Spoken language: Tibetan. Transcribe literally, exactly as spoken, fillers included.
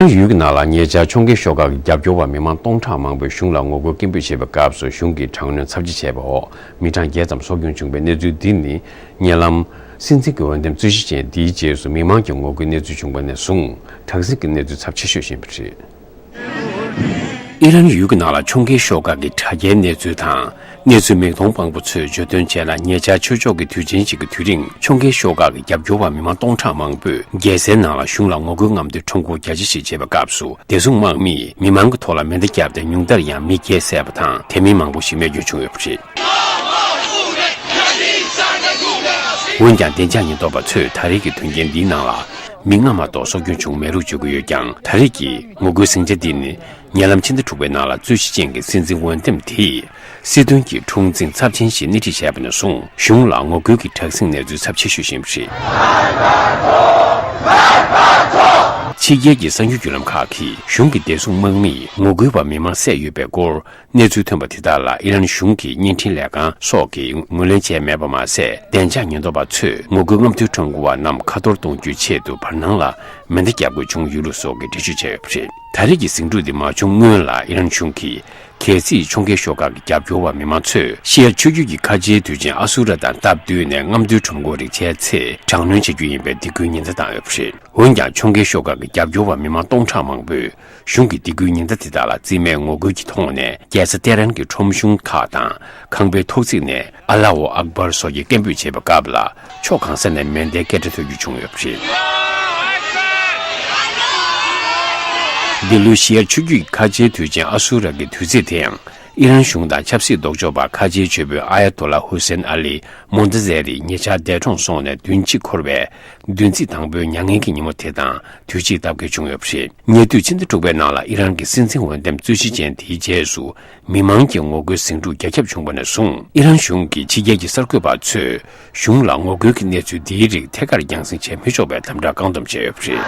ཡུལ་གྱི་ནང་ལ་ཉེ་ཆར་ཕྱོགས་འགལ་ཤོག་ཁག་གི་རྒྱབ་སྐྱོར་བ་མི་མང་སྟོང་ཕྲག་མང་པོས་གཞུང་ལ་ངོ་རྒོལ་སྐད་འབོད་བྱས་པའི་སྐབས་སུ་གཞུང་གིས་དྲག་གནོན་ཚབས་ཆེ་བྱས་པའི་འོག་མི་གྲངས་བརྒྱད་ཙམ་སྲོག་སྐྱོན་བྱུང་བའི་གནས་ཚུལ་འདི་ནི་ཉེ་ལམ་སྲིད་འཛིན་གྱི་འོས་འདེམས་རྩོད་གཞི་ཅན་འདིའི་རྗེས་སུ་མི་མང་གི་ངོ་རྒོལ་གནས་ཚུལ་བྱུང་བ་ནས་བཟུང་དྲག་ཟིང་གི་གནས་ཚུལ་ཚབས་ཆེ་ཤོས་ཤིག་ཡིན་པ་རེད། ཨི་རན་ཡུལ་གྱི་ནང་ལ་ཕྱོགས་འགལ་ཤོག་ཁག་གི་དྲ་རྒྱའི་གནས་ཚུལ་དང་། གནས་ཚུལ་མིག་མཐོང་དཔང་པོ་ཚོས་བརྗོད་དོན་བྱས་ན། ཉེ་ཆར་ཆོས་ཕྱོགས་ཀྱི་དུས་ཆེན་ཞིག་གི་དུས་རིང་། ཕྱོགས་འགལ་ཤོག་ཁག་གི་རྒྱབ་སྐྱོར་བ་མི་མང་སྟོང་ཕྲག་མང་པོས་རྒྱལ་སའི་ནང་ལ་གཞུང་ལ་ངོ་རྒོལ་རྔམ་སྟོན་ཁྲོམ་སྐོར་རྒྱ་ཆེ་ཞིག་བྱས་པའི་སྐབས་སུ། བདེ་སྲུང་དམག་མིས་མི་མང་གི་ཐོག་ལ་མེ་མདའ་བརྒྱབ་སྟེ་ཉུང་མཐར་ཡང་མི་བརྒྱད་བསད་པ་དང་། དེ་མིན་མང་པོ་ཞིག་རྨས་སྐྱོན་བྱུང་ཡོད་པ་རེད། འོན་ཀྱང་བདེ་འཇགས་ཉེན་རྟོག་པ་ཚོས་ད་རེས་ཀྱི་དོན་རྐྱེན་འདིའི་ནང་ལ་མི་ལྔ་མ་གཏོགས་སྲོག་སྐྱོན་བྱུང་མེད་ལུགས་བརྗོད་ཀྱི་ཡོད་ཀྱང་། ད་རེས་ཀྱི་ངོ་རྒོལ་ཟིང་ཆ་འདི་ནི་ཉེ་ལམ་ཕྱི་ཟླ་དྲུག་པའི་ནང་ལ་རྩོད་གཞི་ཅན་གྱི་སྲིད་འཛིན་འོས་འདེམས་དེས་སྲིད་དོན་གྱི་འཁྲུག་འཛིང་ཚབས་ཆེན་ཞིག་སྣེ་ཁྲིད་བྱས་པ་ནས་བཟུང་གཞུང་ལ་ངོ་རྒོལ་གྱི་དྲག་ཟིང་གནས་ཚུལ་ཚབས་ཆེ་ཤོས་ཤིག་ཡིན་པ་རེད། ཕྱི་རྒྱལ་གྱི་གསར་འགྱུར་བརྒྱུད་ལམ་ཁག་གིས་གཞུང་གི་བདེ་སྲུང་དམག་མིས་ངོ་རྒོལ་བ་མི་མང་བསད་ཡོད་པའི་སྐོར་གནས་ཚུལ་ཐོན་པ་དེ་དག་ལ་ཨི་རན་གཞུང་གི་བརྙན་འཕྲིན་ལས་ཁང་སོགས་ཀྱིས་ངོས་ལེན་བྱས་མེད་པ་མ་ཟད། བདེ་འཇགས་ཉེན་རྟོག་པ་ཚོས་ངོ་རྒོལ་རྔམ་སྟོན་ཁྲོམ་སྐོར་བ་རྣམས་ཁ་ཐོར་གཏོང་རྒྱུའི་ཆེད་དུ་བར་སྣང་ལ་མེ་མདའ་བརྒྱབ་དགོས་བྱུང་ཡོད་ལུགས་སོགས་ཀྱི་འགྲེལ་བརྗོད་བྱས་ཡོད་པ་རེད། ད་རེས་ཀྱི་ཟིང་འཁྲུག་འདི་མ་བྱུང་སྔོན་ལ་ཨི་རན་གཞུང་གིས་གལ་སྲིད་ཕྱོགས་འགལ་ཤོག་ཁག་གི་རྒྱབ་སྐྱོར་བ་མི་མང་ཚོས་ཤི་ཡ་ཆོས་བརྒྱུད་ཀྱི་ཁ་ཆེའི་དུས་ཆེན་ཨ་སུ་ར་དང་སྟབས་བསྟུན་ནས་རྔམ་སྟོན་ཁྲོམ་སྐོར་རིགས་བྱས་ཚེ་དྲག་གནོན་བྱ་རྒྱུ་ཡིན་པའི་སྡིགས་སྐུལ་ཉེན་བརྡ་བཏང་ཡོད་པ་རེད། འོན་ཀྱང་ཕྱོགས་འགལ་ཤོག་ཁག་གི་རྒྱབ་སྐྱོར་བ་མི་མང་སྟོང་ཕྲག་མང་པོས་གཞུང་གི་སྡིགས་སྐུལ་ཉེན་བརྡ་དེ་དག་ལ་རྩིས་མེད་ངོ་རྒོལ་གྱི་ཐོག་ནས་རྒྱལ་ས་ཏེ་རན་གྱི་ཁྲོམ་གཞུང་ཁག་དང་ཁང་པའི་ཐོག་བརྩིགས་ནས་ཨ་ལ་ཧོ་ཨག་བར་སོགས་ཀྱི་སྐད་འབོད་བྱས་པའི་སྐབས་ལ་ཕྱོགས་གང་ས་ནས་མེ་མདའི་སྐད་སྒྲ་ཐོས་རྒྱུ་བྱུང་ཡོད་པ་རེད། འདི་ལོའི་ཤི་ཡ་ཆོས་བརྒྱུད་ཀྱི་ཁ་ཆེའི་དུས་ཆེན་ཨ་སུ་ར་གི་དུས་ཚིགས་དེ་ཡང་ཨི་རན་གཞུང་དང་ཆབ་སྲིད་ལྡོག་ཕྱོགས་པ་ཁ་ཆེའི་ཇོ་བོ་ཨ་ཡ་ཏོ་ལ་ཧུ་སེན་ཨ་ལི་མོན་ཏ་ཟེ་རི་ཉེ་ཆར་འདས་གྲོངས་སོང་ནས་བདུན་གཅིག་འཁོར་བའི་བདུན་ཚིགས་དང་པོའི་མྱ་ངན་གྱི་ཉིན་མོ་དེ་དང་དུས་གཅིག་སྟབས་འཁེལ་བྱུང་ཡོད་པ་རེད། ཉེ་དུས་ཕྱི་ཟླ་དྲུག་པའི་ནང་ལ་ཨི་རན་གྱི་སྲིད་འཛིན་འོས་འདེམས་རྩོད་གཞི་ཅན་དེའི་རྗེས་སུ་མི་མང་གི་ངོ་རྒོལ་ཟིང་འཁྲུག་རྒྱ་ཁྱབ་བྱུང་བ་ནས་བཟུང་ཨི་རན་གཞུང་གིས་ཕྱི་རྒྱལ་གྱི་གསར་འགོད་པ་ཚོས་གཞུང་ལ་ངོ་རྒོལ་གྱི་གནས་ཚུལ་འདིའི་རིགས་ཐད་ཀར་རྒྱང་སྲིང་བྱེད་མི་ཆོག་པའི་དམ་དྲག་བཀག་སྡོམ་བྱས་ཡོད་པ་རེད།